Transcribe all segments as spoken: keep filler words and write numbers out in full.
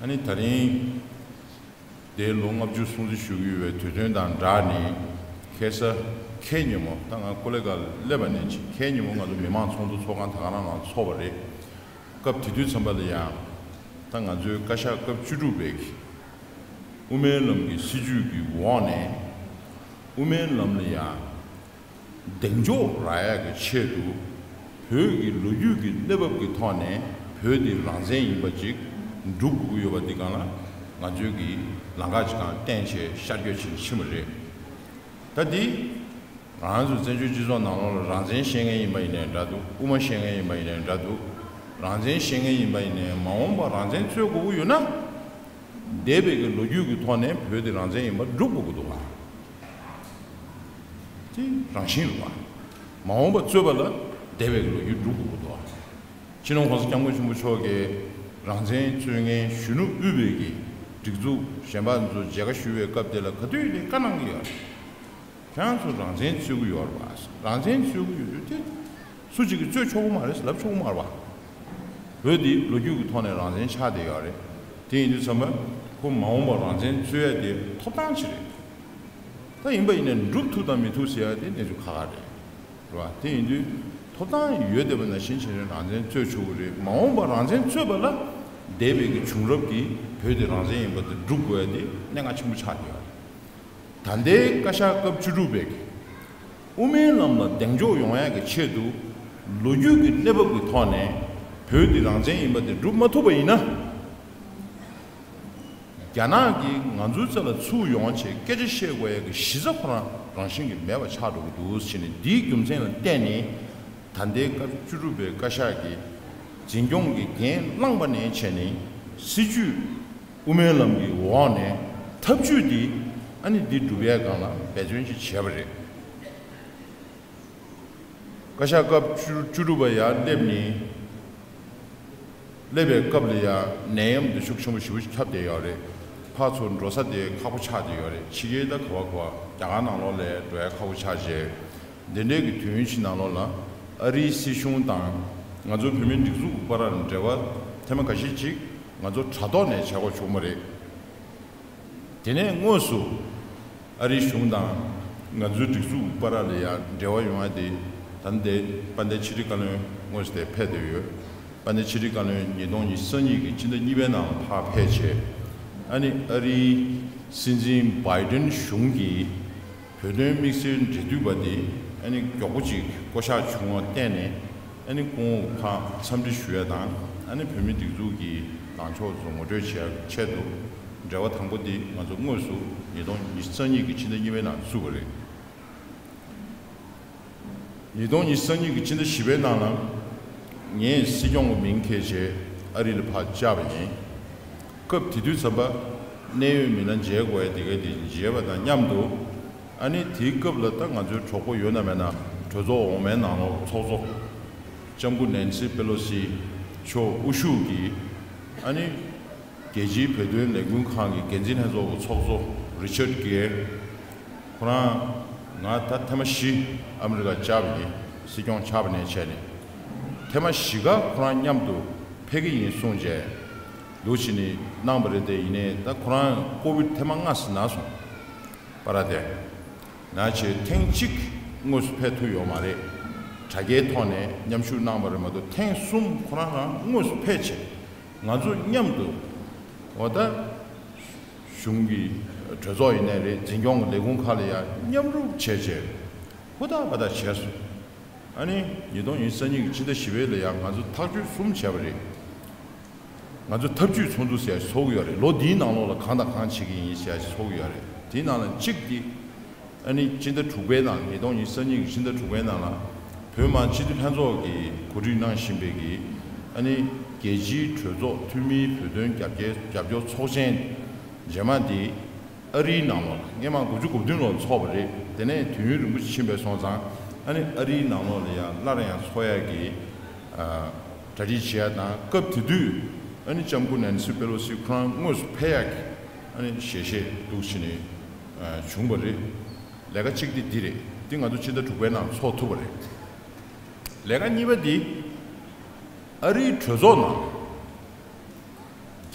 ཨ་ནི་ད་རིང་འདས་ལོ་ལྔ་བཅུ་སྲུང་བརྩི་ཞུ་གི་ཡོད་པའི་དུས་སྟོན་དང་སྦྲགས་ནས། ཁ་སང་ཁ་ཉིན་མོ། ད་ང་ཀོ་ལི་གྷལ་སླེབས་པ་ནས་ཕྱིན། ཁ་ཉིན་མོ་ང་ཚོ་མི་མང་ཚོགས་འདུ་ཚོགས་ཁང་དེ་ག་རང་ནང་ཚོགས་པ་རེད། སྐབས་དེ་དུས་ཙམ་པ་ལ་ཡང་། ད་ང་ཚོའི་བཀའ་ཤག་སྐབས་བཅུ་དྲུག་པའི་གི་དབུ་མའི་ལམ་གྱི་སྲིད་བྱུས་ཀྱི་འོག་ནས། དབུ་མའི་ལམ་ལ་ཡང་། གདེང་འཇོག་རག་ཡག་གི་ཆེད་དུ། བོད་ཀྱི་ལོ་རྒྱུས་ཀྱི་གནས་བབ་ཀྱི་ཐོག་ནས་བོད་འདི་རང་བཙན་ཡིན་པ་ཅིག་སྒྲུབ་དགོས་ཀྱི་ཡོད་པ་འདི་སྒང་ལ། ང་ཚོའི་གི་ལམ་ཁ་ཅིག་སྒང་བསྟན་བྱས་ཤར་བསྐྱོད་བྱས་ཕྱིན་པ་རེད། ད་འདི་རང་ཚོའི་བཙན་བྱོལ་སྤྱི་ཚོགས་ནང་ལོགས་ལ་རང་བཙན་བཤད་མཁན་ཡིན་པ་ཡིན་ནའི་འདྲ་འདུག་དབུ་མ་བཤད་མཁན་ཡིན་པ་ཡིན་ནའི་འདྲ་འདུག་རང་བཙན་བཤད་མཁན་ཡིན་པ་ཡིན་ནའི། མ་འོངས་པར་རང་བཙན་རྩོད་དགོས་ཀྱི་ཡོད་ན། འདས་པའི་གི་ལོ་རྒྱུས་ཀྱི་ཐོག་ནས་བོད་དེ་རང་བཙན་ཡིན་པ་སྒྲུབ་དགོས་ཀྱི་འདུག་ག་དེ་རང་བཞིན་རེད་བ། མ་འོངས་པ་རྩོད་པ་ལ་འདས་པའི་གི་ལོ་རྒྱུས་སྒྲུབ་དགོས་ཀྱི་འདུག་ག་སྤྱི་ནོར་༸གོང་ས་༸སྐྱབས་མགོན་ཆེན་པོ་མཆོག་གིས་རང་བཙན་རྩོད་མཁན་གཞོན་ནུ་དབུས་པའི་གི་སྒྲིག་འཛུགས་གཞན་པ་ཚོ་མཇལ་ཁ་ཞུ་བའི་སྐབས་དེ་ལ་ག་དུས་ནས་བཀའ་གནང་གི་ཡོད་རེད། ཁྱེད་རང་ཚོ་རང་བཙན་རྩོད་ཀྱི་ཡོད་རེད་བ། རང་བཙན་རྩོད་ཀྱི་ཡོད་དུས་དེ་སུ་གཅིག་གིས་རྩོད་ཆོག་གི་མ་རེད་ལབ་ཆོག་གི་མ་རེད་བ། བོད་འདི་ལོ་རྒྱུས་ཀྱི་ཐོག་ནས་རང་བཙན་ཆགས་བསྡད་ཡོད་རེད། དེ་ཡིན་དུས་ཙམ་པ་ཁོ་མ་འོངས་པར་རང་བཙན་རྩོད་ཡ་དེ་ཐོབ་ཐང་ཅིག་རེད། ད་ཡིན་པ་ཡིན་ནའི་སྒྲུབ་ཐུབ་དང་མི་ཐུབ་ཟེར་ཡ་དེ་གནས་ཚུལ་ཁག་ཁག་རེད། རེད་བ། དེ་ཡིན་དུས་ཐོབ་ཐང་ཡོད་བསྡད་པ་ནང་བཞིན་བྱས་ནས་རང་བཙན་རྩོད་ཆོག་གི་རེད། མ་འོངས་པར་རང་བཙན་རྩོད་པ་ལ་འདས་པའི་གི་བྱུང་རབས་ཀྱིས་བོད་དེ་རང་བཙན་ཡིན་པ་དེ་སྒྲུབ་དགོས་ཡ་དེ་གནད་འགག་ཆེན་པོ་ཆགས་ཡོད་རེད། ད་ལྟའི་བཀའ་ཤག་སྐབས་བཅུ་དྲུག་པའི་གི་དབུ་མའི་ལམ་ལ་གདེང་འཇོག་ཡོང་ཡག་གི་ཆེད་དུ། ལོ་རྒྱུས་ཀྱི་གནས་བབ་ཀྱི་ཐོག་ནས་བོད་འདི་རང་བཙན་ཡིན་པ་དེ་སྒྲུབ་མ་ཐུབ་པ་ཡིན་ན། རྒྱ་ནག་གིས་ང་ཚོའི་རྩ་ལ་ཚུར་ཡོང་བྱས་སྐད་ཆ་བཤད་དགོས་ཡག་གི་གཞི་རྩ་ཁོ་རང་རང་བཞིན་གྱིས་མེད་པ་ཆགས་འགྲོ་གི་འདུག་ཟེར་ནས། འདིའི་རྒྱུ་མཚན་ལ་བརྟེན་ནས། ད་ལྟའི་སྐབས་བཅུ་དྲུག་པའི་བཀའ་ཤག་གིས་འཛིན་སྐྱོང་གི་འགན་བླངས་པ་ནས་བྱས་ནས་སྲིད་བྱུས་དབུ་མའི་ལམ་གྱི་འོག་ནས་ཐབས་ཇུས་འདི། ཨ་ནི་འདི་སྒྲུབ་ཡས་སྒང་ལ་འབད་བརྩོན་ཅིག་བྱས་པ་རེད། བཀའ་ཤག་སྐབས་བཅུ་བཅུ་དྲུག་པ་ཡར་སླེབས་ནས། སླེབས་པའི་སྐབས་ལ་ཡང་ནད་ཡམས་འདི་ཤུགས་ཆེན་པོ་ཞེ་པོ་ཁྱབ་བསྡད་ཡོད་རེད། ཕར་ཚུར་འགྲོ་ས་དེ་ཁག་པོ་ཆགས་བསྡད་ཡོད་རེད། ཕྱི་རྒྱལ་ད་ག་བ་ག་བ་རྒྱ་གར་ནང་ལོགས་ལ་འགྲོ་ཡ་ཁག་པོ་ཆགས་བྱས། འདི་འདྲའི་གི་དུས་ཡུན་ཞིག་ནང་ལོགས་ལ་ཨ་རིའི་སྲིད་གཞུང་དང་ང་ཚོ་བོད་མིའི་སྒྲིག་འཛུགས་ཀྱི་བར་ལ་འབྲེལ་བ་ཐེངས་མ་འགའ་ཤས་ཅིག་ང་ཚོ་དྲ་ཐོག་ནས་བྱེད་དགོས་བྱུང་བ་རེད། དེ་ནས་དངོས་སུ་ཨ་རིའི་གཞུང་དང་ང་ཚོའི་སྒྲིག་འཛུགས་བར་ལ་ཡང་འབྲེལ་བ་ཡོང་ཡ་དེ། ད་ལྟའི་དཔལ་ལྡན་ཕྱི་དྲིལ་བཀའ་བློན་དངོས་སུ་དེ་ཕེབས་བསྡད་ཡོད། དཔལ་ལྡན་ཕྱི་དྲིལ་བཀའ་བློན་ཉིས་སྟོང་ཉི་ཤུ་རྩ་གཉིས་ཀྱི་སྤྱི་ཟླ་གཉིས་པའི་ནང་ལ་ཕར་ཕེབས་བྱས། ཨ་ནི་ཨ་རིའི་སྲིད་འཛིན་བྷའི་ཏན་གཞུང་གིས་བོད་དོན་དམིགས་བསལ་འབྲེལ་མཐུད་པ་དེ་ཨ་ནི་མགྱོགས་པོ་ཅིག་བསྐོ་གཞག་བྱུང་བར་བརྟེན་ནས། ཨ་ནི་སྐུ་ངོ་ཕར་འཚམས་འདྲི་ཞུ་ཡ་དང་། ཨ་ནི་བོད་མིའི་སྒྲིག་འཛུགས་ཀྱི་ལངས་ཕྱོགས་ཚོ་ངོ་སྤྲོད་བྱེད་ཡ་ཆེད་དུ། འབྲེལ་བ་དང་པོ་འདི་ང་ཚོ་དངོས་སུ་ཉིས་སྟོང་ཉི་ཤུ་རྩ་གཉིས་ཀྱི་ཕྱི་ཟླ་གཉིས་པའི་ནང་བཙུགས་པ་རེད། ཉིས་སྟོང་ཉི་ཤུ་རྩ་གཉིས་ཀྱི་ཕྱི་ཟླ་བཞི་པའི་ནང་ལ་ངས་སྲིད་སྐྱོང་གི་མིང་འཁྱེར་བྱས་ཨ་རི་ལ་ཕར་བཅར་བ་ཡིན། སྐབས་དེ་དུས་ཙམ་པ་གནད་ཡོད་མི་སྣ་མཇལ་དགོས་ཡ་དེ་ག་དེ་མཇལ་བ་དང་མཉམ་དུ། ཨ་ནི་དེའི་སྐབས་ལ་ད་ང་ཚོའི་གྲོགས་པོ་ཡོད་ན་མེད་ན་གྲོས་ཚོགས་འོག་མའི་ནང་ལོགས་ཚོགས་གཙོ་ལྕམ་སྐུ་ནན་སི་པེ་ལོ་སི་མཆོག་དབུ་བཞུགས་ཀྱིས། ཨ་ནི་རྒྱལ་སྤྱིའི་བོད་དོན་ལས་འགུལ་ཁང་གི་འགན་འཛིན་ལྷན་ཚོགས་ཀྱི་ཚོགས་གཙོ་རི་ཆར་གྷེར། ཁོ་རང་ང་ད་ཐེངས་མ་བཞི་ཨ་མི་རི་ཀ་བཅར་བ་ཡིན། སྲིད་སྐྱོང་ཆགས་པ་ནས་བྱས་ནས། ཐེངས་མ་བཞི་ཀ་ཁོ་རང་མཉམ་དུ་ཕེབས་ཀྱི་ཡིན་གསུངས་བྱས་འདུག་བྱས་ནས་གནང་བ་རེད། དེ་ཡིན་ནའི་ད་ཁོ་རང་ཀོ་བིད་ཐེངས་མ་ལྔ་ཙམ་ན་སོང་། པ་ར་དེ། ན་ཆེ་ཐེངས་གཅིག་དངོས་སུ་ཕེབས་ཐུབ་ཡོད་མ་རེད། དྲ་རྒྱའི་ཐོག་ནས་མཉམ་ཞུགས་གནང་བ་རེད་མ་གཏོགས། ཐེངས་གསུམ་ཁོ་རང་རང་དངོས་སུ་ཕེབས་བྱས། ང་ཚོ་མཉམ་དུ་འོ་ད་གཞུང་གི་གྲོས་ཚོགས་ཡིན་ནའི་རེད། འཛིན་སྐྱོང་གི་ལས་ཁུངས་ཁག་ལ་ཡང་མཉམ་རུབ་བྱས་བྱས་ཧུར་ཐག་འབད་ཐག་བྱས་སོང་། ཨ་ནི་ཉིས་སྟོང་ཉི་ཤུ་རྩ་གཉིས་ཀྱི་ཕྱི་ཟླ་བཞི་པའི་ལ་ཡང་ང་ཚོ་ཐག་གཅོད་གསུམ་བྱས་པ་རེད། ང་ཚོ་ཐབས་ཇུས་ཚོགས་འདུ་ཟེར་ཡ་ཚོགས་ཀྱི་ཡོད་རེད། ལོ་འདིའི་ནང་ལོགས་ལ་གང་དང་གང་བྱེད་ཀྱི་ཡིན་ཟེར་ཡ་ཚོགས་ཀྱི་ཡོད་རེད། དེའི་ནང་ལ་གཅིག་འདི། ཨ་ནི་སྤྱི་ཟླ་དྲུག་པའི་ནང་། ཉིས་སྟོང་ཉི་ཤུ་རྩ་གཉིས་ཀྱི་སྤྱི་ཟླ་དྲུག་པའི་ནང་ལ་བོད་མི་མང་སྤྱི་འཐུས་ལྷན་ཚོགས་ཀྱིས་གོ་སྒྲིག་གནང་བཞིན་པའི་གི། ཨ་ནི་རྒྱལ་སྤྱིའི་གྲོས་ཚོགས་འཐུས་མིའི་བོད་དོན་རྒྱབ་སྐྱོར་རྒྱབ་སྐྱོར་ཚོགས་ཆེན་རྗེས་མ་འདི་ཨ་རིའི་ནང་ལོགས་ལ་སྔོན་མ་དགུ་བཅུ་གོ་བདུན་ལོར་ཚོགས་པ་རེད། དེ་ནས་དུས་ཡུན་རིང་པོ་ཕྱིན་པའི་སོང་ཙང་། ཨ་ནི་ཨ་རིའི་ནང་ལོགས་ལ་ཡང་སླར་ཡང་ཚོགས་ཡག་གི་ཨ་གྲ་སྒྲིག་བྱེད་ཡ་དང་། སྐབས་དེ་དུས་ཨ་ནི་ལྕམ་སྐུ་ནན་སི་པེ་ལོ་སི་ཁོ་རང་དངོས་སུ་ཕེབས་ཡག་གི་ཨ་ནི་ཞལ་བཞེས་འདུག་བྱས་ནས་ཨ་བྱུང་བ་རེད། ལས་ཀ་གཅིག་དེ་འདི་རེད། འདི་ང་ཚོ་ཕྱི་ཟླ་དྲུག་པའི་ནང་ཚོགས་ཐུབ་པ་རེད། ལས་ཀ་གཉིས་པ་འདི་ཨ་རིའི་གྲོས་ཚོགས་ནང་།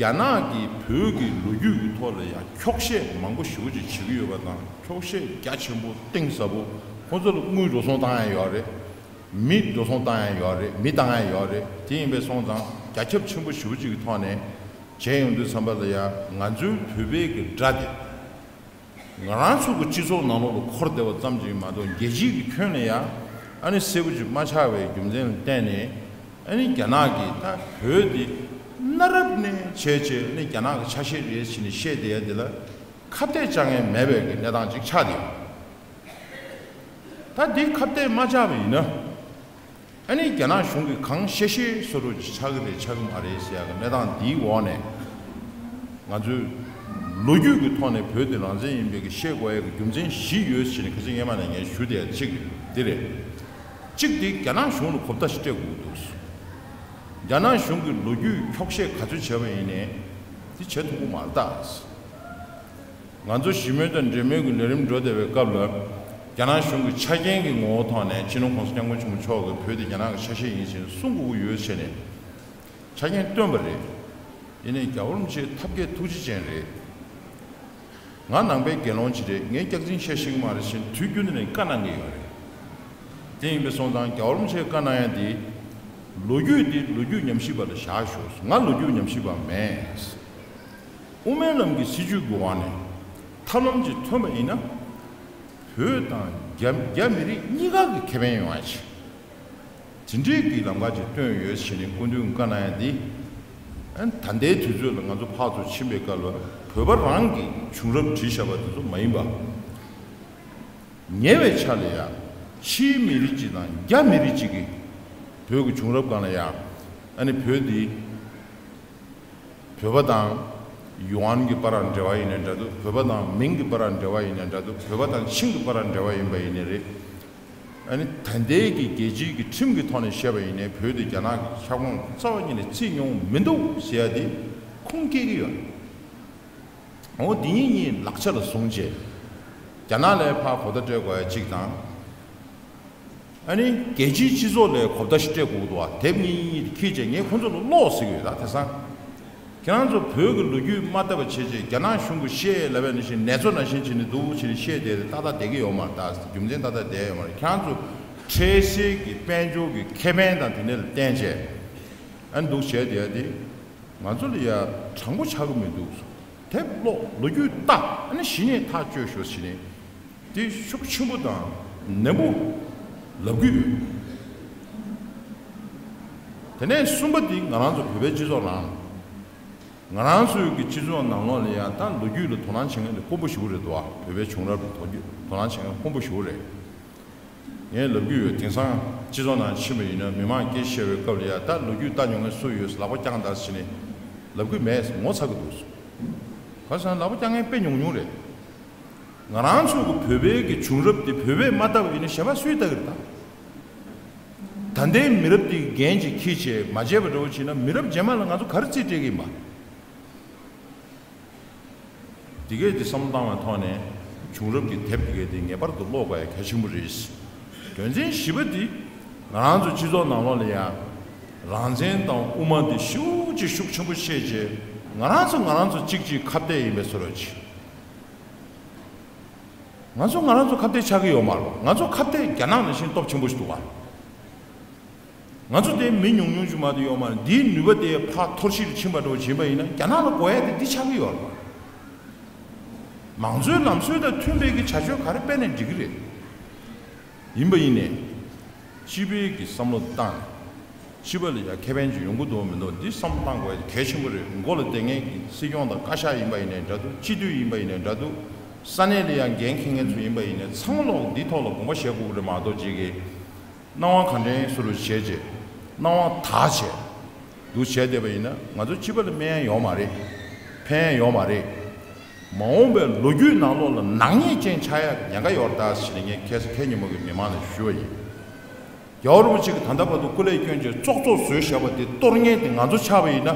རྒྱ་ནག་གིས་བོད་ཀྱི་ལོ་རྒྱུས་ཀྱི་ཐོག་ལ་ཡང་འཁྱོག་བཤད་མང་པོ་ཞེ་པོ་ཅིག་བྱེད་ཀྱི་ཡོད་པ་དང་། འཁྱོག་བཤད་རྒྱ་ཆེན་པོ་གཏིང་ཟབ་པོ། ཁོང་ཚོ་ལ་དངུལ་འགྲོ་སོང་བཏང་ཡ་ཡོད་རེད། མི་འགྲོ་སོང་བཏང་ཡ་ཡོད་རེད། མི་བཏང་ཡ་ཡོད་རེད། དེ་ཡིན་པས་སོང་ཙང་རྒྱ་ཁྱབ་ཆེན་པོ་ཞེ་པོ་ཅིག་གི་ཐོག་ནས་བྱས་ཡོང་དུས་ཙམ་པ་ལ་ཡང་ང་ཚོའི་བོད་པའི་གི་དགྲ་དེ། ང་རང་ཚོ་གི་སྤྱི་ཚོགས་ནང་ལོགས་ལ་འཁོར་བསྡད་པ་ཙམ་ཞིག་མ་གཏོགས། རྒྱལ་སྤྱིའི་གི་ཁྱོན་ནས་ཡང་ཨ་ནི་གསལ་པོ་ཅིག་མ་ཆགས་པའི་རྒྱུ་མཚན་ལ་བརྟེན་ནས། ཨ་ནི་རྒྱ་ནག་གིས་ད་བོད་འདི་གནའ་རབས་ནས་བྱས་བྱས། ཨ་ནི་རྒྱ་ནག་གི་ཆ་ཤས་རེད་ཟེར་ནས་བཤད་བསྡད་ཡ་འདི་ལ་ཁ་གཏད་བཅག་མཁན་མེད་པའི་གི་གནས་སྟངས་ཅིག་ཆགས་བསྡད་ཡོད། ད་འདི་ཁ་གཏད་མ་བཅག་པ་ཡིན་ན། ཨ་ནི་རྒྱ་ནག་གཞུང་གིས་གང་བཤད་བཤད་བཟོ་འདྲ་ཅིག་ཆགས་ཀྱི་རེད་ཆགས་ཀྱི་མ་རེད་ཟེར་ཡག་གི་གནས་སྟངས་འདིའི་འོག་ནས། ང་ཚོས་ལོ་རྒྱུས་ཀྱི་ཐོག་ནས་བོད་དེ་རང་བཙན་ཡིན་པའི་གི་བཤད་དགོས་ཡག་གི་རྒྱུ་མཚན་བཞི་ཡོད་ཟེར་ནས། ཁ་སང་སྔོན་མ་ནས་ངས་ཞུ་བསྡད་ཡག་གཅིག་འདི་རེད། གཅིག་འདི་རྒྱ་ནག་གཞུང་ལ་གོ་བརྡ་ཞིག་སྤྲད་དགོས་ཀྱི་འདུག་རྒྱ་ནག་གཞུང་གིས་ལོ་རྒྱུས་འཁྱོག་བཤད་ག་ཚོད་བྱས་པ་ཡིན་ནའི་འདི་བྱེད་ཐུབ་ཀྱི་མ་རེད་ད། ང་ཚོ་ཞི་མོལ་དང་འབྲེལ་མོལ་གྱི་ལས་རིམ་འགྲོ་བསྡད་པའི་སྐབས་ལ། རྒྱ་ནག་གཞུང་གི་ཆ་རྐྱེན་གྱི་ངོ་བོ་ཐོག་ནས་སྤྱི་ནོར་༸གོང་ས་༸སྐྱབས་མགོན་ཆེན་པོ་མཆོག་གིས་བོད་དེ་རྒྱ་ནག་གི་ཆ་ཤས་ཡིན་ཞེས་གསུང་དགོས་ཀྱི་ཡོད་ཟེར་ནས་ཆ་རྐྱེན་བཏོན་པ་རེད། ཡིན་ནའི་རྒྱལ་བ་རིན་པོ་ཆེ་ཐབས་མཁས་ཐུགས་རྗེ་ཅན་རེད། ང་ནང་པའི་དགེ་སློང་ཅིག་རེད། ངས་སྐྱག་རྫུན་བཤད་ཤེས་ཀྱི་མ་རེད་ཟེར་ནས་དུས་རྒྱུན་དུ་ནས་བཀའ་གནང་གི་ཡོད་རེད། དེ་ཡིན་པས་སོང་ཙང་རྒྱལ་བ་རིན་པོ་ཆེས་བཀའ་གནང་ཡ་འདི། ལོ་རྒྱུས་འདི་ལོ་རྒྱུས་ཉམས་ཞིབ་པ་ལ་བཞག་ཤོག་ང་ལོ་རྒྱུས་ཉམས་ཞིབ་པ་མེད། དབུ་མའི་ལམ་གྱི་སྲིད་བྱུས་ཀྱི་འོག་ནས་ཐབས་ལམ་ཅིག་ཐོན་པ་ཡིན་ན། བོད་དང་རྒྱ་རྒྱ་མི་རིགས་གཉིས་ཀ་གི་ཁེ་ཕན་ཡོང་ཡ་ཆེད། དེ་འདྲའི་གི་ལམ་ཁ་ཅིག་བཏོན་ཡོད་ཟེར་ནས་སྐུ་མདུན་བཀའ་གནང་ཡ་འདི། ཨ་ནི་ད་ལྟའི་དུས་ཚོད་ལ་ང་ཚོ་ཕར་ཚུར་ཕྱིན་པའི་སྐབས་ལ་བོད་པ་རང་གི་བྱུང་རབས་བྲིས་བཞག་པ་དེ་ཚོ་མ་ཡིན་པ། ཉེ་བའི་ཆར་ལ་ཡང་ཕྱིའི་མི་རིགས་ཅིག་དང་རྒྱ་མི་རིགས་ཅིག་གིས་བོད་ཀྱི་བྱུང་རབས་སྒང་ལ་ཡང་། ཨ་ནི་བོད་འདི་བོད་པ་དང་ཡུའུ་ཧན་གྱི་བར་འབྲེལ་བ་ཡིན་ནའི་འདྲ་འདུག་བོད་པ་དང་མིང་གི་བར་འབྲེལ་བ་ཡིན་ནའི་འདྲ་འདུག་བོད་པ་དང་ཆིང་གི་བར་འབྲེལ་བ་ཡིན་པ་ཡིན་ནའི་རེད། ཨ་ནི་ད་ལྟའི་གི་རྒྱལ་སྤྱིའི་གི་ཁྲིམས་ཀྱི་ཐོག་ནས་བཤད་པ་ཡིན་ནའི་བོད་དེ་རྒྱ་ནག་གི་ཁྱབ་ཁོངས་རྩ་བ་ཉིད་ནས་བརྩིས་མྱོང་མི་འདུག་ཟེར་ཡ་དེ་ཁུངས་སྐྱེལ་གྱི་ཡོད། འོ་འདི་གཉིས་གཉིས་ལག་ཆ་ལ་བཟུང་བྱས། རྒྱ་ནག་ལ་ཕར་གོ་བརྡ་སྤྲད་དགོས་ཡ་གཅིག་དང་། ཨ་ནི་རྒྱལ་སྤྱིའི་སྤྱི་ཚོགས་ལ་གོ་བརྡ་ཞིག་སྤྲད་དགོས་འདུག་བ། དེབ་གཉིས་གཉིས་དེ་ཁྱེར་བྱས་ངས་ཁོང་ཚོ་ལ་ཀློག་ཟེར་གྱི་ཡོད་ད། དེང་སང་ཁྱེད་རང་ཚོ་བོད་ཀྱི་ལོ་རྒྱུས་མ་བལྟ་བ་བྱས་བྱས་རྒྱ་ནག་གཞུང་གིས་བཤད་ལབ་པ་ནང་བཞིན་ནེ་ཙོ་ནང་བཞིན་བྱས་ནས་འདུག་བྱས་ནས་བཤད་བསྡད་དེ་ཏག་ཏག་བསྡད་ཀྱི་ཡོད་མ་རེད་ད། རྒྱུ་མཚན་ཏག་ཏག་བསྡད་ཡོད་མ་རེད། ཁྱེད་རང་ཚོ་འཕྲལ་སེལ་གྱི་དཔལ་འབྱོར་གྱི་ཁེ་ཕན་དང་དེ་འདྲ་ལ་བརྟེན་བྱས། ཨ་ནི་འདུག་བྱས་བསྡད་དེ། ང་ཚོ་ལ་ཡ་དྲང་པོ་ཆགས་ཀྱི་མི་འདུག་དེབ་ཀློག་ལོ་རྒྱུས་ལྟ། ཨ་ནི་གཞི་ནས་ཐག་གཅོད་ཤོག་ཟེར་ནས་དེ་ཤུགས་ཆེན་པོ་དང་ནན་པོ་ལབ་ཀྱི་ཡོད། དེ་ནས་གསུམ་པ་དེ་ང་རང་ཚོ་བོད་པའི་སྤྱི་ཚོགས་ནང་། ང་རང་ཚོའི་གི་སྤྱི་ཚོགས་ནང་ལོགས་ལ་ཡང་ད་ལོ་རྒྱུས་ལ་དོ་སྣང་བྱེད་མཁན་དེ་དཀོན་པོ་ཞེ་པོ་རེད་འདུག་བ། བོད་པའི་བྱུང་རབས་ལ་དོ་རྒྱུས་དོ་སྣང་བྱེད་མཁན་དཀོན་པོ་ཞེ་པོ་རེད། ངས་ལབ་ཀྱི་ཡོད། དེང་སང་སྤྱི་ཚོགས་ནང་ཕྱིན་པ་ཡིན་ན་མི་མང་སྐད་ཆ་བཤད་པའི་སྐབས་ལ་ཡ་ད་ལོ་རྒྱུས་ལྟ་མྱོང་མཁན་སུ་ཡོད་ལག་པ་བརྐྱངས་དང་ཟེར་ནས་ལབ་ཀྱི་མེད། ངོ་ཚ་གི་འདུག་ག་ཟེར་ན་ལག་པ་བརྐྱངས་མཁན་དཔེ་ཉུང་ཉུང་རེད། ང་རང་ཚོ་གི་བོད་པའི་གི་བྱུང་རབས་དེ་བོད་པས་མ་ལྟ་བ་ཡིན་ན་གཞན་པ་སུས་ལྟ་གི་རེད་ད། ད་ལྟའི་མི་རབས་དེ་གི་འགན་ཅིག་འཁྱེར་བྱས་མ་བྱས་པ་འདྲ་བོ་བྱས་ན་མི་རབས་རྗེས་མ་ལ་ང་ཚོ་ག་རེ་རྩིས་སྤྲད་ཀྱི་ཡིན་པ། འདི་གས་འདི་བསམ་བློ་བཏང་བའི་ཐོག་ནས་བྱུང་རབས་ཀྱི་དེབ་འདི་གས་འདི་ངེས་པར་དུ་ཀློག་དགོས་ཡ་གལ་ཆེན་པོ་རེད། དོན་ཚན་བཞི་པ་འདི་ང་རང་ཚོ་སྤྱི་ཚོགས་ནང་ལོགས་ལ་ཡང་རང་བཙན་དང་དབུ་མ་འདི་ཤུགས་ཀྱིས་ཤུགས་ཆེན་པོ་བཤད་རྗེས་ང་རང་ཚོ་ང་རང་ཚོ་གཅིག་གཅིག་ཁ་གཏད་ཡིན་པའི་བཟོ་འདྲ་ཅིག་ང་ཚོ་ང་རང་ཚོ་ཁ་གཏད་ཆགས་ཀྱི་ཡོད་མ་རེད། ང་ཚོ་ཁ་གཏད་རྒྱ་ནག་ནང་བཞིན་སྟོབས་ཆེན་པོ་ཞིག་འདུག་ག་ང་ཚོ་དེ་མི་ཉུང་ཉུང་ཅིག་མ་གཏོགས་ཡོད་མ་རེད། འདིའི་ནུས་པ་དེ་ཕར་འཐོར་ཞིག་ལ་ཕྱིན་པ་འདྲ་བོ་བྱིན་པ་ཡིན་ན་རྒྱ་ནག་ལ་དགོས་ཡ་དེ་འདི་ཆགས་ཀྱི་ཡོད་རེད། མང་གཙོའི་ལམ་སྲོལ་དང་མཐུན་པའི་གི་བྱ་སྤྱོད་ག་རེ་སྤེལ་ནས་འགྲིག་གི་རེད། ཡིན་པ་ཡིན་ནའི། སྤྱི་པའི་གི་བསམ་བློ་བཏང་ནས། སྤྱི་པ་ལ་ཡང་ཁེ་ཕན་ཅིག་ཡོང་གི་འདུག་མི་འདུག་འདི་བསམ་བློ་བཏང་དགོས་གལ་ཆེན་པོ་རེད། མགོ་ལ་བསྡད་མཁན་གྱི་སྲིད་སྐྱོང་དང་བཀའ་ཤག་ཡིན་པ་ཡིན་ནའི་འདྲ་འདུག་སྤྱི་འཐུས་ཡིན་པ་ཡིན་ནའི་འདྲ་འདུག་ས་གནས་ལ་ཡང་འགན་འཁྱེར་མཁན་ཚོ་ཡིན་པ་ཡིན་ནའི་ཚང་མ་ལོག་འདིའི་ཐོག་ལ་དགོངས་པ་བཞེས་དགོས་ཀྱི་རེད་མ་གཏོགས་ཅིག་གིས། སྣང་བ་ག་འདྲ་སུ་རུ་བྱས་རྗེས་སྣང་བ་དག་བྱས་འདུག་བྱས་བསྡད་པ་ཡིན་ན་ང་ཚོ་སྤྱི་པ་ལ་སྨན་ཡང་ཡོད་མ་རེད། ཕན་ཡང་ཡོད་མ་རེད། མ་འོངས་པའི་ལོ་རྒྱུས་ནང་ལོགས་ལ་ནག་ཉེས་ཅན་ཆགས་ཡག་ཉེན་ཁ་ཡོད་རེད་ད་ཟེར་ནས་ངས་ཁ་སང་ཁ་ཉིན་མོ་གི་མི་མང་ལ་ཞུས་པ་ཡིན། རྒྱལ་བ་རིན་པོ་ཆེ་གིས་ད་ལྟ་བར་དུ་སྐུ་ལས་བསྐྱོན་རྗེས་ཙོག་ཙོག་བཟོས་བཞག་པ་དེ་གཏོར་མཁན་དེ་ང་ཚོ་ཆགས་པ་ཡིན་ན་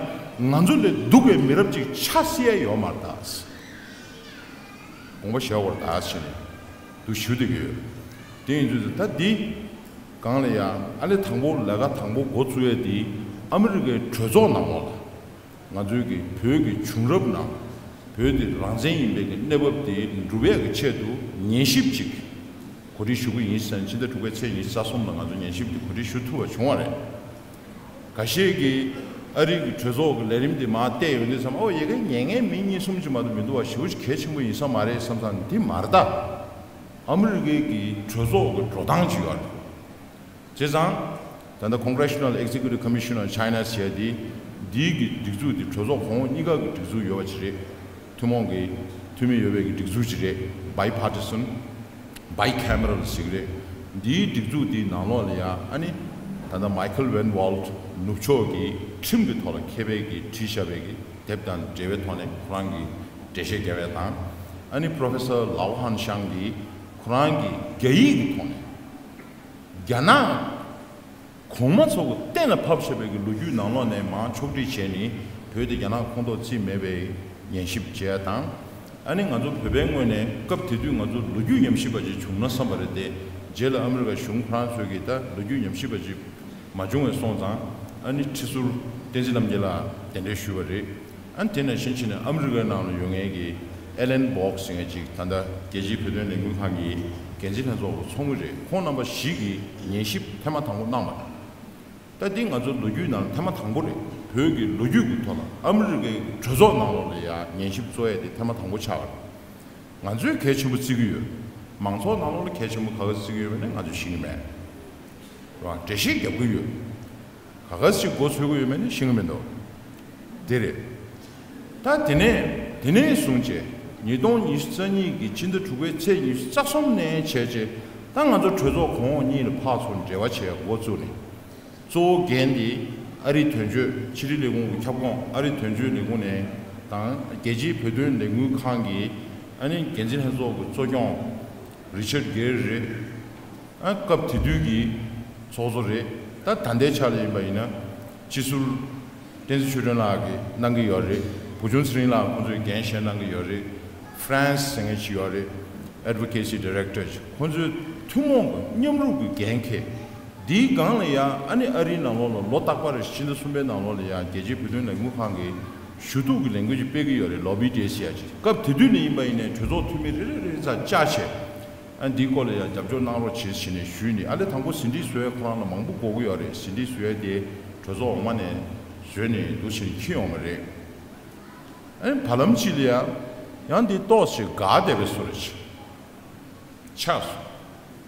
ང་ཚོ་ལས་སྡུག་པའི་མི་རབས་ཅིག་ཆགས་སྲིད་ཡ་ཡོད་མ་རེད་ད། དགོངས་པ་བཞེས་དགོས་རེད་ད་ཟེར་ནས་འདུག་ཞུ་བསྡད་ཀྱི་ཡོད། དེ་ཡིན་དུས་ད་འདི་སྒང་ལ་ཡང་ཨ་ལེ་དང་པོ་ལས་ཀ་དང་པོ་འགོ་བཙུགས་ཡས་འདི་ཨ་མི་རི་ཀའི་གྲོས་ཚོགས་ནང་ལོགས་ལ་ ང་ཚོའི་གི་བོད་ཀྱི་བྱུང་རབས་ནང་བོད་དེ་རང་བཙན་ཡིན་པའི་གི་གནས་བབ་དེ་འགྲུབ་ཡག་གི་ཆེད་དུ་ཉན་ཞིབ་ཅིག་གོ་སྒྲིག་ཞུ་གི་ཡིན་ཟེར་ནས། ཕྱི་ཟླ་དྲུག་པའི་ཚེས་ཉི་ཤུ་རྩ་གསུམ་ལ་ང་ཚོ་ཉན་ཞིབ་དེ་གོ་སྒྲིག་ཞུ་ཐུབ་པ་བྱུང་བ་རེད། འགའ་ཤས་ཀྱིས་ཨ་རི་གི་གྲོས་ཚོགས་ཀྱི་ལས་རིམ་དེ་མར་བལྟས་ཡོང་དུས་ཙམ། ཨོ་ཡ་གི་ཉན་མཁན་མི་གཉིས་གསུམ་ཅིག་མ་གཏོགས་མི་འདུག་བ། ཞེ་པོ་ཅིག་གལ་ཆེན་པོ་ཡིན་ས་མ་རེད་བསམ་བསམ་ནས། དེ་མ་རེད་ད། ཨ་མི་རི་ཀའི་གི་གྲོས་ཚོགས་ཀྱི་འགྲོ་སྟངས་ཅིག་ཡོད་རེད། བྱས་ཙང་། ད་ལྟ་Congressional Executive Commission on China ཟེར་ཡ་དེ། འདིའི་གི་སྒྲིག་འཛུགས་དེ་གྲོས་ཚོགས་གོང་འོག་གཉིས་ཀ་གི་སྒྲིག་འཛུགས་ཡོད་པ་ཅིག་རེད། ཐུན་མོང་གི་འཐུས་མི་ཡོད་པའི་གི་སྒྲིག་འཛུགས་ཅིག་རེད། Bipartisan, bicameral ཟེར་གི་རེད། འདིའི་སྒྲིག་འཛུགས་དེའི་ནང་ལོགས་ལ་ཡ། ཨ་ནི་ད་ལྟ་Michael Van Walt ནུབ་ཕྱོགས་ཀྱི་ཁྲིམས་ཀྱི་ཐོག་ལ་མཁས་པའི་གི་བྲིས་བཞག་པའི་གི་དེབ་དང་འབྲེལ་བའི་ཐོག་ནས་ཁོ་རང་གི་འགྲེལ་བཤད་རྒྱབ་ཡ་དང་། ཨ་ནི་Professor Laohan Shan གིས་ཁོ་རང་གི་རྒྱ་ཡིག་གི་ཐོག་ནས། རྒྱ་ནག་གོང་མ་ཚོ་གི་གཏན་ལ་ཕབ་བཞག་པའི་གི་ལོ་རྒྱུས་ནང་ལོགས་ནས་མར་ཕྱོགས་སྒྲིག་བྱས་ནས། བོད་དེ་རྒྱ་ནག་ཁོངས་གཏོགས་རྩིས་མེད་པའི་ཉན་ཞིབ་བྱས་དང་། ཨ་ནི་ང་ཚོ་བོད་པའི་ངོས་ནས་སྐབས་དེ་དུས་ང་ཚོ་ལོ་རྒྱུས་ཉམས་ཞིབ་པ་ཅིག་བྱུང་ན་བསམ་པ་རེད་དེ། རྗེས་ལ་ཨ་མི་རི་ཀ་གཞུང་ཁོ་རང་ཚོས་ཀྱིས་ད་ལོ་རྒྱུས་ཉམས་ཞིབ་པ་ཅིག་མ་བྱུང་བས་སོང་ཙང་། ཨ་ནི་ཁྲི་ཟུར་བསྟན་འཛིན་རྣམ་རྒྱལ་ལགས་གདན་འདྲེན་ཞུས་པ་རེད། ཨ་ནི་དེ་ནང་བཞིན་བྱས་ནས་ཨ་མི་རི་ཀའི་ནང་ལ་ཡོད་མཁན་གྱི་Alan Bogue ཟེར་མཁན་ཅིག་ད་ལྟ་རྒྱལ་སྤྱིའི་བོད་དོན་ལས་འགུལ་ཁང་གི་འགན་འཛིན་ལྷན་ཚོགས་ཀྱི་ཚོགས་མི་རེད། ཁོང་རྣམ་པ་བཞི་གིས་ཉན་ཞིབ་ཐེངས་མ་དང་པོ་གནང་བ་རེད། ད་འདི་ང་ཚོའི་ལོ་རྒྱུས་ནང་ཐེངས་མ་དང་པོ་རེད། བོད་ཀྱི་ལོ་རྒྱུས་ཀྱི་ཐོག་ལ་ཨ་མི་རི་ཀའི་གྲོས་ཚོགས་ནང་ལོགས་ལ་ཡང་ཉན་ཞིབ་རྩོད་ཡ་དེ་ཐེངས་མ་དང་པོ་ཆགས་པ་རེད། ང་ཚོས་གལ་ཆེན་པོ་བརྩི་གི་ཡོད། མང་ཚོགས་ནང་ལོགས་ལ་གལ་ཆེན་པོ་ག་ག་བརྩི་གི་ཡོད་མེད་ནི་ང་ཚོས་ཤེས་ཀྱི་མེད། རེད་བ། འགྲེལ་བཤད་རྒྱབ་ཀྱི་ཡོད། ག་ག་ཞིག་མགོ་ཚོས་ཀྱི་ཡོད་མེད་ནི་ཤེས་ཀྱི་མི་འདུག་དེ་རེད། ད་དེ་ནས་དེ་ནས་བཟུང་བྱས་ཉིས་སྟོང་ཉི་ཤུ་རྩ་གཉིས་ཀྱི་ཕྱི་ཟླ་དྲུག་པའི་ཚེས་ཉི་ཤུ་རྩ་གསུམ་ནས་བྱས་བྱས། ད་ང་ཚོ་གྲོས་ཚོགས་གོང་འོག་གཉིས་ལ་ཕར་ཚུར་འབྲེལ་བ་བྱས་འགོ་བཙུགས་ནས། གཙོ་བོ་འགན་དེ་ཨ་རིའི་དོན་གཅོད་ཕྱི་དྲིལ་ལས་ཁུངས་ཀྱི་ཁྱབ་ཁོངས་ཨ་རིའི་དོན་གཅོད་ལས་ཁུངས་ནས་དང་། རྒྱལ་སྤྱིའི་བོད་དོན་ལས་འགུལ་ཁང་གི་ཨ་ནི་འགན་འཛིན་ལྷན་ཚོགས་ཀྱི་གཙོ་སྐྱོང་Richard Gere རེད། ཨ། སྐབས་དེ་དུས་ཀྱི་ཚོགས་གཙོ་རེད། ད་ད་ལྟའི་ཆ་ལ་ཡིན་པ་ཡིན་ན་སྤྱི་ཟུར་བསྟན་འཛིན་ཆོས་སྒྲོན་ལགས་ཀྱིས་གནང་གི་ཡོད་རེད། བུ་ཆུང་ཚེ་རིང་ལགས་ཁོང་ཚོས་འགན་བཞེས་གནང་གི་ཡོད་རེད། France ཟེར་མཁན་ཅིག་ཡོད་རེད། Advocacy Director ཅིག་ཁོང་ཚོས་ཐུན་མོང་གི་མཉམ་རུབ་ཀྱི་འགན་འཁྱེར། འདིའི་སྒང་ལ་ཡང་ཨ་ནི་ཨ་རིའི་ནང་ལོགས་ལ་ལོ་རྟག་པར་ཕྱི་ཟླ་གསུམ་པའི་ནང་ལོགས་ལ་ཡང་རྒྱལ་སྤྱིའི་བོད་དོན་ལས་འགུལ་ཁང་གིས་ཞུ་གཏུག་གི་ལས་འགུལ་ཅིག་སྤེལ་གྱི་ཡོད་རེད། Lobby Day ཟེར་ཡ་ཅིག་སྐབས་དེ་དུས་ནས་ཡིན་པ་ཡིན་ནའི་གྲོས་ཚོགས་འཐུས་མི་རེ་རེ་རེ་ཙམ་བཅར་བྱས། ཨ། འདིའི་སྐོར་ལ་ཡང་རྒྱབ་སྐྱོར་གནང་རོགས་བྱེད་ཟེར་ནས་ཞུས་ནས། ཨ་ལས་དང་པོ་ཟིན་བྲིས་བཟོ་ཡ་ཁོ་རང་ལ་མང་པོ་དགོས་ཀྱི་ཡོད་རེད། ཟིན་བྲིས་བཟོ་ཡ་དེ་གྲོས་ཚོགས་འོག་མ་ནས་བཟོས་ནས་འདུག་བྱས་ནས་འཁྱེར་ཡོང་བ་རེད། ཨ་ནི་བར་ལམ་གཅིག་ལ་ཡང་ཡང་འདི་ཏོག་ཙམ་འགག་བསྡད་པའི་བཟོ་འདྲ་ཅིག་ཆགས་སོང་།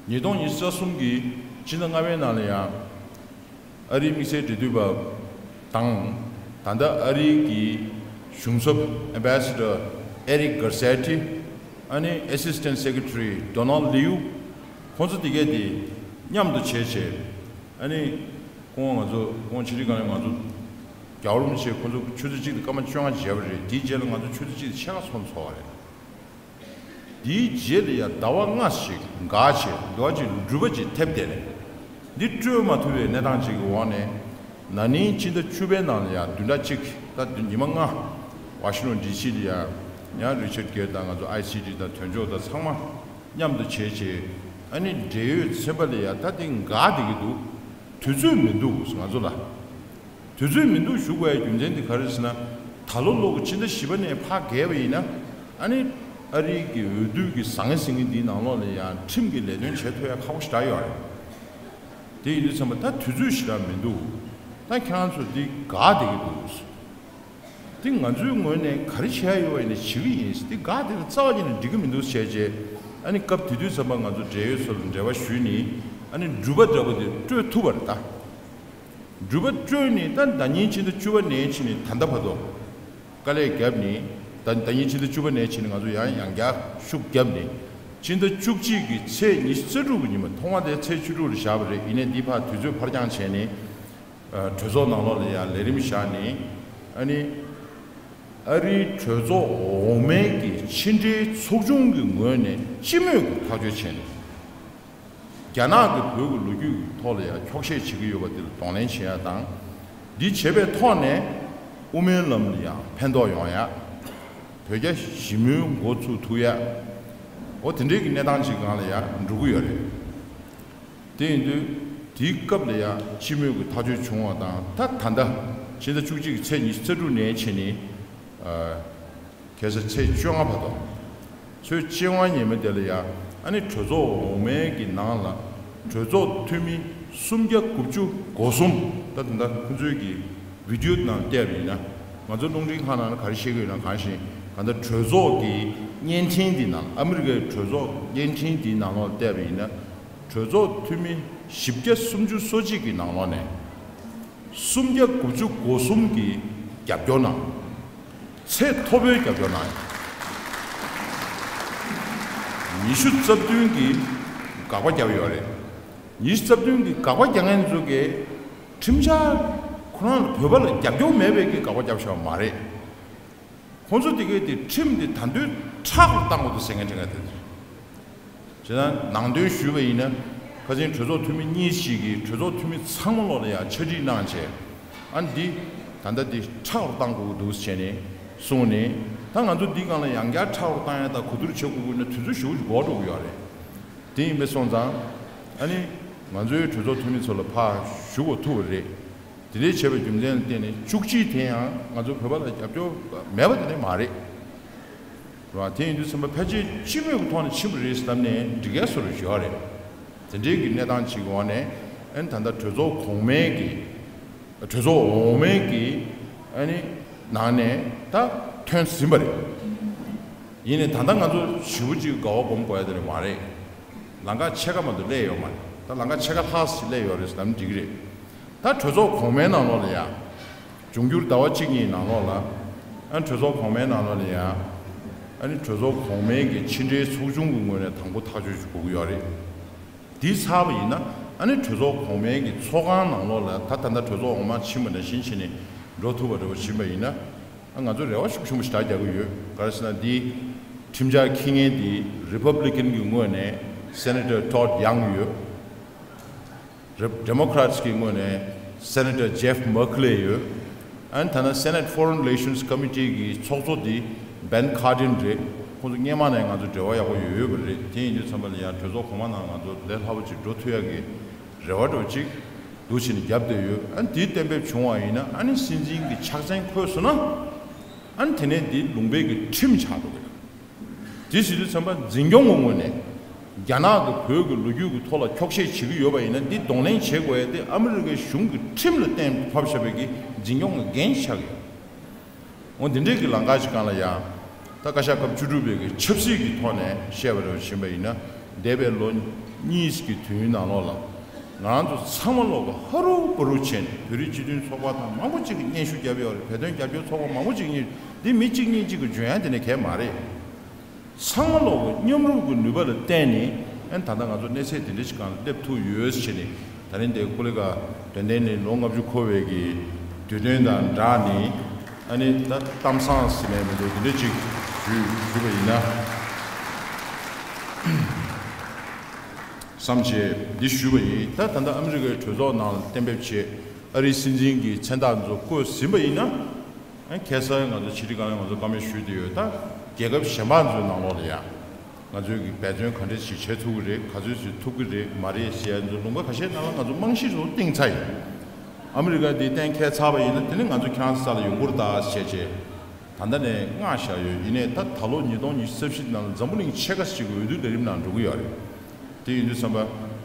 ཉིས་སྟོང་ཉི་ཤུ་རྩ་གསུམ་གྱི་ཕྱི་ཟླ་ལྔ་པའི་ནང་ལ་ཡང་། ཨ་རིའི་དམིགས་བསལ་འབྲེལ་མཐུད་པ་དང་། ད་ལྟ་ཨ་རིའི་གི་གཞུང་ཚབ་Ambassador Eric Garcetti། ཨ་ནི་Assistant Secretary Donald Liu། ཁོང་ཚོ་དེ་གས་དེ་མཉམ་དུ་བྱས་བྱས། ཨ་ནི་ཁོང་ང་ཚོ་ཁོང་ཕྱི་དྲིལ་ཁང་ནས་ང་ཚོ་རྒྱལ་བ་རིན་པོ་ཆེ་ཁོང་ཚོ་ཆུ་ཚོད་གཅིག་དང་སྐར་མ་བཅོ་ལྔ་མཇལ་བ་རེད། དེའི་རྗེས་ལ་ང་ཚོ་ཆུ་ཚོད་གཅིག་དང་ཕྱེད་ཀ་ཚོགས་འདུ་ཚོགས་པ་རེད། དེའི་རྗེས་ལ་ཡང་ཟླ་བ་ལྔ་ཞིག་འགག་བྱས། འགྲོ་བ་ཅིག་འགྲུལ་པ་ཅིག་ཐེབས་བསྡད་ནས། འདི་སྤྲོད་མ་ཐུབ་པའི་གནས་སྟངས་ཅིག་གི་འོག་ནས། ན་ནིང་ཕྱི་ཟླ་བཅུ་པའི་ནང་ལ་ཡང་བདུན་ཕྲག་གཅིག་ད་བདུན། ཉི་མ་ལྔ། Washington D C ལ་ཡང་ཡང་Richard Gere དང་ང་ཚོ I C G དང་དོན་གཅོད་དང་ཚང་མ་མཉམ་དུ་བྱས་བྱས། ཨ་ནི་འབྲེལ་ཡོད་ཚན་པ་ལ་ཡང་ད་འདི་འགག་བསྡད་ཀྱི་འདུག་དུས་ཚོད་མི་འདུག་ང་ཚོ་ལ། དུས་ཚོད་མི་འདུག་ཞུ་དགོས་ཡ་རྒྱུ་མཚན་དེ་ག་རེ་ཟེར་ན། ད་ལོ་ལོ་གི་ཕྱི་ཟླ་བཞི་པ་ནས་ཕར་བརྒལ་བ་ཡིན་ན། ཨ་ནི་ཨ་རིའི་གི་འོས་བསྡུ་གི་ཟང་ངེ་ཟིང་ངེ་འདིའི་ནང་ལོགས་ལ་ཡང་ཁྲིམས་ཀྱི་ལས་དོན་བྱེད་ཐུབ་ཡ་ཁག་པོ་ཞེ་དྲག་ཡོད་རེད། དེ་ཡིན་དུས་ཙམ་པ་ད་དུས་ཚོད་ཞེ་དྲག་མི་འདུག་ད་ཁྱེད་རང་ཚོ་འདི་འགག་བསྡད་ཀྱི་འདུག་འདི་ང་ཚོའི་ངོས་ནས་ག་རེ་བྱེད་ཡ་ཡོད་པ་ཡིན་ན་བྱེད་ཀྱི་ཡིན། འདི་འགག་བསྡད་ན་རྩ་བ་ཉིད་ནས་འགྲིག་གི་མི་འདུག་བྱས་རྗེས། ཨ་ནི་སྐབས་དེ་དུས་ཙམ་པ་ང་ཚོ་འབྲེལ་ཡོད་ཚོ་ལ་འབྲེལ་བ་ཞུས་ནས། ཨ་ནི་འགྲུལ་པ་འདྲ་པོ་དེ་སྤྲོད་ཐུབ་པ་རེད་ད། འགྲུལ་པ་སྤྲོད་ནས་ད་ཟླ་ཉིན་ཕྱི་ཟླ་བཅུ་པ་ནས་ཕྱིན་ནས་ད་ལྟ་བར་དུ་དཀའ་ལས་བརྒྱབ་ནས། ད་ཟླ་ཉིན་ཕྱི་ཟླ་བཅུ་པ་ནས་ཕྱིན་ནས་ང་ཚོ་ཡང་ཡང་བསྐྱར་ཤུགས་བརྒྱབ་ནས། ཕྱི་ཟླ་བཅུ་གཅིག་གི་ཚེས་ཉི་ཤུ་རྩ་དྲུག་གི་ཉིན་མ། ཐོག་མ་དེ་ཚེས་བཅུ་དྲུག་ལ་བཞག་པ་རེད། ཡིན་ནའི་འདི་ཕར་དུས་ཚོད་ཕར་འགྱངས་བྱས་ནས། ཨ། གྲོས་ཚོགས་ནང་ལོགས་ལ་ཡང་ལས་རིམ་བཞག་ནས། ཨ་ནི་ཨ་རིའི་གྲོས་ཚོགས་འོག་མའི་གི་ཕྱི་འབྲེལ་ཚོགས་ཆུང་གི་ངོས་ནས་སྤྱི་མོས་ཀྱི་ཐག་གཅོད་བྱས་ནས། རྒྱ་ནག་གིས་བོད་ཀྱི་ལོ་རྒྱུས་ཀྱི་ཐོག་ལ་ཡང་འཁྱོག་བཤད་བྱེད་ཀྱི་ཡོད་པ་དེ་ལ་གདོང་ལེན་བྱེད་ཡ་དང་། འདི་བྱེད་པའི་ཐོག་ནས་དབུ་མའི་ལམ་ལ་ཡང་ཕན་ཐོགས་ཡོང་ཡ། བོད་རྒྱ་ཞི་མོལ་འགོ་ཚུགས་ཐུབ་ཡ། འོ་དེ་འདྲའི་གི་གནས་སྟངས་ཅིག་སྒང་ལ་ཡང་འགྲོ་གི་ཡོད་རེད། དེ་ཡིན་དུས་དེའི་སྐབས་ལ་ཡང་སྤྱི་མོས་ཀྱི་ཐག་གཅོད་བྱུང་བ་དང་། ད་ད་ལྟ་ ཕྱི་ཟླ་བཅུ་གཅིག་གི་ཚེས་ཉི་ཤུ་རྩ་དྲུག་ནས་བྱས་ནས། ཨ། ཁ་སང་ཚེས་བཅོ་ལྔ་བར་དུ། ཚེས་བཅོ་ལྔ་ཉིན་མོ་དེ་ལ་ཡང་ཨ་ནི་གྲོས་ཚོགས་འོག་མའི་གི་ནང་ལ་གྲོས་ཚོགས་འཐུས་མི་སུམ་བརྒྱ་དགུ་བཅུ་གོ་གསུམ། ད་ད་ལྟ་ཁོང་ཚོའི་གི་བི་ཌིའོ་ནང་བལྟས་པ་ཡིན་ན། ང་ཚོ་རླུང་འཕྲིན་ཁང་ནང་ལ་ག་རེ་བཤད་ཀྱི་ཡོད་ན། གང་ཞིག་གང་ལྟར་གྲོས་ཚོགས་ཀྱི་བརྙན་འཕྲིན་འདི་ནང་། ཨ་མི་རི་ཀའི་གྲོས་ཚོགས་བརྙན་འཕྲིན་འདིའི་ནང་ལོགས་བལྟས་པ་ཡིན་ན། གྲོས་ཚོགས་འཐུས་མི་བཞི་བརྒྱ་སུམ་ཅུ་སོ་གཅིག་གི་ནང་ལོགས་ནས་སུམ་བརྒྱ་དགུ་བཅུ་གོ་གསུམ་གྱིས་རྒྱབ་སྐྱོར་གནང་། ཚད་མཐོ་པོའི་རྒྱབ་སྐྱོར་གནང་ཡོད། ཉི་ཤུ་རྩ་བདུན་གྱིས་དགག་པ་བརྒྱབ་ཡོད་རེད། ཉི་ཤུ་རྩ་བདུན་གྱིས་དགག་པ་རྒྱག་མཁན་ཚོ་གིས་ཁྲིམས་འཆར་ཁོ་རང་ལ་བོད་པ་ལ་རྒྱབ་སྐྱོར་མེད་པའི་གི་དགག་པ་བརྒྱབ་བཞག་པ་མ་རེད། ཁོང་ཚོ་དེ་གས་དེ་ཁྲིམས་དེ་ད་དུང་ཁྲག་ལ་བཏང་དགོས་འདུག་ཟེར་མཁན་དྲན་ག་དེ། བྱས་ན་ནང་དོན་ཞུས་པ་ཡིན་ན། ཁ་སང་གྲོས་ཚོགས་འཐུས་མི་གཉིས་ཤིག་གིས་གྲོས་ཚོགས་འཐུས་མི་ཚང་མ་ལོག་ལ་ཡང་ཕྱག་བྲིས་གནང་བྱས། ཨ་འདི་ད་ལྟ་འདི་ཁྲག་རུ་བཏང་དགོས་ཀྱི་འདུག་བྱས་ནས་གསུངས་ནས། ད་ང་ཚོ་འདི་སྒང་ལ་ཡང་བསྐྱར་ཁྲག་རུ་བཏང་ཡ་དང་གོ་བསྡུར་བྱེད་དགོས་ཀྱི་ན་དུས་ཚོད་ཞེ་པོ་ཅིག་འགོར་འགྲོ་གི་ཡོད་རེད། དེ་ཡིན་པས་སོང་ཙང་ཨ་ནི་ང་ཚོའི་གྲོས་ཚོགས་འཐུས་མི་ཚོ་ལ་ཕར་ཞུ་དགོས་ཐུག་པ་རེད། དེ་འདྲའི་བྱས་པའི་རྒྱུ་མཚན་ལ་བརྟེན་ནས་བཅུ་གཅིག་དེ་ཡང་ང་ཚོ་བོད་པ་ལ་རྒྱབ་སྐྱོར་མེད་པ་དེ་འདྲ་མ་རེད། རེད་བ། དེ་ཡིན་དུས་ཚང་མ་ཕལ་ཆེར་སྤྱི་མོས་ཀྱི་ཐོག་ནས་ཕྱིན་པ་རེད་བསམ་ནས་འགྲིག་གལ་བཟོ་འདྲ་ཞིག་ཡོད་རེད། དེ་འདྲའི་གི་གནས་སྟངས་ཅིག་འོག་ནས་ཨ་ནི་ད་ལྟ་གྲོས་ཚོགས་གོང་མའི་གི། གྲོས་ཚོགས་འོག་མའི་གི་ཨ་ནི་ནང་ནས་ད་ཐོན་ཟིན་པ་རེད། ཡིན་ནའི་ད་ལྟ་ང་ཚོ་ཞེ་པོ་ཅིག་དགའ་བ་སྒོམ་དགོས་ཡ་དེ་རེད་མ་རེད། ལམ་ཁ་ཕྱེད་ཀ་མ་གཏོགས་སླེབས་ཡོད་མ་རེད། ད་ལམ་ཁ་ཕྱེད་ཀ་ལྷག་ཙམ་སླེབས་ཡོད་རེད་ཟེར་ན་འགྲིག་གི་རེད། ད་གྲོས་ཚོགས་གོང་མའི་ནང་ལོགས་ལ་ཡང་། འབྱུང་འགྱུར་ཟླ་བ་གཅིག་གཉིས་ནང་ལོགས་ལ། ཨ་ནི་གྲོས་ཚོགས་གོང་མའི་ནང་ལོགས་ལ་ཡང་། ཨ་ནི་གྲོས་ཚོགས་གོང་མའི་གི་ཕྱི་འབྲེལ་ཚོགས་ཆུང་གི་ངོས་ནས་དང་པོ་ཐག་གཅོད་ཞིག་དགོས་ཀྱི་ཡོད་རེད། དེ་ཚར་བ་ཡིན་ན་ཨ་ནི་གྲོས་ཚོགས་གོང་མའི་གི་ཚོགས་ཁང་ནང་ལོགས་ལ། ད་ད་ལྟ་གྲོས་ཚོགས་འོག་མ་ཕྱིན་པ་ནང་བཞིན་བྱས་ནས་འགྲོ་ཐུབ་པ་འདྲ་བོ་ཕྱིན་པ་ཡིན་ན། ཨ་ང་ཚོ་རེ་བ་ཤུགས་ཆེན་པོ་ཞེ་དྲག་རྒྱག་གི་ཡོད། ག་རེ་ཟེར་ན་འདི་ཁྲིམས་འཆར་འཁྱེར་མཁན་འདི་རི་པབ་ལི་ཀན་གི་ངོས་ནས་སེ་ནེ་ཊར་ཊོཌ་ཡང་ཡོད། རེབ་ཌེ་མོ་ཀ་རེ་ཊི་གི་ངོས་ནས་སེ་ནེ་ཊར་ཇེཕ་མེག་ལེ་ཡོད། ཨ་ནི་ཐ་ན་སེ་ནེ་ཊི་ཕོ་རེན་རི་ལེ་ཤན་སི་ཀོ་མི་ཊི་གི་ཚོགས་གཙོ་དེ་བེན་ཁར་ཌིན་རེད། ཁོང་ཚོ་སྔོན་མ་ནས་ང་ཚོ་འབྲེལ་བ་ཡག་པོ་ཡོད་ཡོད་པ་རེད། དེ་ཡིན་དུས་ཙམ་པ་ལ་ཡང་གྲོས་ཚོགས་གོང་མ་ནང་ང་ཚོ་ལས་སླ་པོ་ཅིག་འགྲོ་ཐུབ་ཡག་གི་རེ་བ་འདྲ་བོ་ཅིག་འདུག་བྱས་ནས་རྒྱབ་བསྡད་ཡོད། ཨ་ནི་དེ་གཏན་འབེབས་བྱུང་བ་ཡིན་ན། ཨ་ནི་སྲིད་འཛིན་གྱི་ཕྱག་མཚན་འཁོད་སོང་ན། ཨ་ནི་དེ་ནས་འདི་ལུང་པའི་གི་ཁྲིམས་ཆགས་འགྲོ་གི་རེད། དེ་ཟེར་དུས་ཙམ་པ་འཛིན་སྐྱོང་གི་ངོས་ནས་རྒྱ་ནག་གི་བོད་ཀྱི་ལོ་རྒྱུས་ཀྱི་ཐོག་ལ་འཁྱོག་བཤད་བྱེད་ཀྱི་ཡོད་པ་ཡིན་ན། འདི་གདོང་ལེན་བྱེད་དགོས་ཡ་དེ་ཨ་མི་རི་ཀའི་གཞུང་གི་ཁྲིམས་ལ་གཏན་ཕབ་བཞག་པའི་གི་འཛིན་སྐྱོང་གི་འགན་ཆགས་ཡོད། འོ་འདི་འདྲའི་གི་ལམ་ཁ་ཞིག་སྒང་ལ་ཡང་། ད་བཀའ་ཤག་སྐབས་བཅུ་དྲུག་པའི་གི་ཆབ་སྲིད་ཀྱི་ཐོག་ནས་བཤད་པ་རེ་བཞིན་པ་ཡིན་ན། འདས་པའི་ལོ་གཉིས་ཀྱི་དུས་ཡུན་ནང་ལོགས་ལ་ང་རང་ཚོ་ཚང་མ་ལོག་གི་ཧ་རུ་བ་རུ་བྱས་ནས་བོད་རིགས་སྤྱི་མཐུན་ཚོགས་པ་དང་མང་པོ་ཅིག་གིས་སྙན་ཞུ་བརྒྱབ་ཡོད་རེད། བོད་དོན་རྒྱབ་སྐྱོར་ཚོགས་པ་མང་པོ་ཅིག་གིས་སྙན་ཞུ། འདི་མི་གཅིག་གཉིས་གཅིག་གིས་འཇོན་ཡ་དེ་ནས་གལ་མ་རེད། ཚང་མ་ལོག་གི་མཉམ་རུབ་ཀྱི་ནུས་པ་ལ་བརྟེན་ནས། ཨ་ནི་ད་ལྟ་ང་ཚོ་གནས་ཚད་དེ་འདྲ་ཞིག་སྒང་ལ་སླེབས་ཐུབ་ཡོད་ཟེར་ནས། ད་རིང་འདིར་ཀུ་ལི་ཀ་དོན་ལྡན་གླིང་ལོ་ལྔ་བཅུ་འཁོར་བའི་གི་དུས་སྟོན་དང་སྦྲགས་ནས། ཨ་ནི་ད་གཏམ་བཟང་ཟེར་ནས་མི་འདུག་དེ་འདྲ་ཅིག་ཞུས་ཞུས་པ་ཡིན་ན་བསམ་བྱས་འདི་ཞུས་པ་ཡིན། ད་ད་ལྟ་ཨ་མི་རི་ཀའི་གྲོས་ཚོགས་ནང་ལ་གཏན་འབེབས་བྱས། ཨ་རིའི་སྲིད་འཛིན་གྱི་མཚན་རྟགས་ཚོ་བཀོད་ཟིན་པ་ཡིན་ན། ཨ་ཁ་སང་ང་ཚོ་ཕྱི་དྲིལ་ཁང་ནས་ང་ཚོ་བཀའ་མོལ་ཞུས་བསྡད་ཡོད། ད་རྒྱལ་ཁབ་གཞན་པ་ཚོའི་ནང་ལོགས་ལ་ཡང་ང་ཚོས་ཀྱི་འབད་བརྩོན་ག་འདྲ་ཞིག་བྱེད་ཐུབ་ཀྱི་རེད། ག་ཚོད་ཞིག་ཐུབ་ཀྱི་རེད་མ་རེད་ཟེར་ཡ་ཚོ་ལུང་པ་ཁ་ཤས་ནང་ལ་ང་ཚོ་རྨང་གཞི་ཚོ་བཏིང་ཚར་ཡོད། ཨ་མི་རི་ཀ་འདི་གཏན་འཁེལ་ཚར་བ་ཡིན་ན། དེ་ནི་ང་ཚོ་ཁྱེད་རང་ཚོའི་ས་ལ་ཡོང་གི་རེད་ད་བྱས་བྱས་ད་ལྟ་ནས་མངགས་བཞག་ཡོད། ཡིན་ནའི་ད་ད་ལོ་ཉིས་སྟོང་ཉི་ཤུ་རྩ་བཞི་ནང་ལ་འཛམ་བུ་གླིང་ཕྱེད་ཀ་ཞིག་གི་འོས་བསྡུ་ལས་རིམ་ནང་འགྲོ་གི་ཡོད་རེད། དེ་ཡིན་དུས་ཙམ་པ་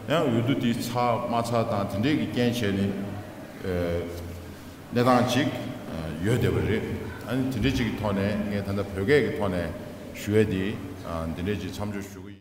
ཡང་འོས་བསྡུ་དེ་ཚར་མ་ཚར་དང་དེ་འདྲས་ཀྱི་རྐྱེན་བྱས་ནས། ཨེ། གནས་སྟངས་ཅིག་ཡོད་བསྡད་པ་རེད། ཨ་ནི་དེ་འདྲ་ཅིག་གི་ཐོག་ནས་ངས་ད་ལྟ་བོད་སྐད་ཀྱི་ཐོག་ནས་ཞུ་ཡས་དེ་འདི་འདྲ་ཅིག་མཚམས་འཇོག་ཞུ་གི།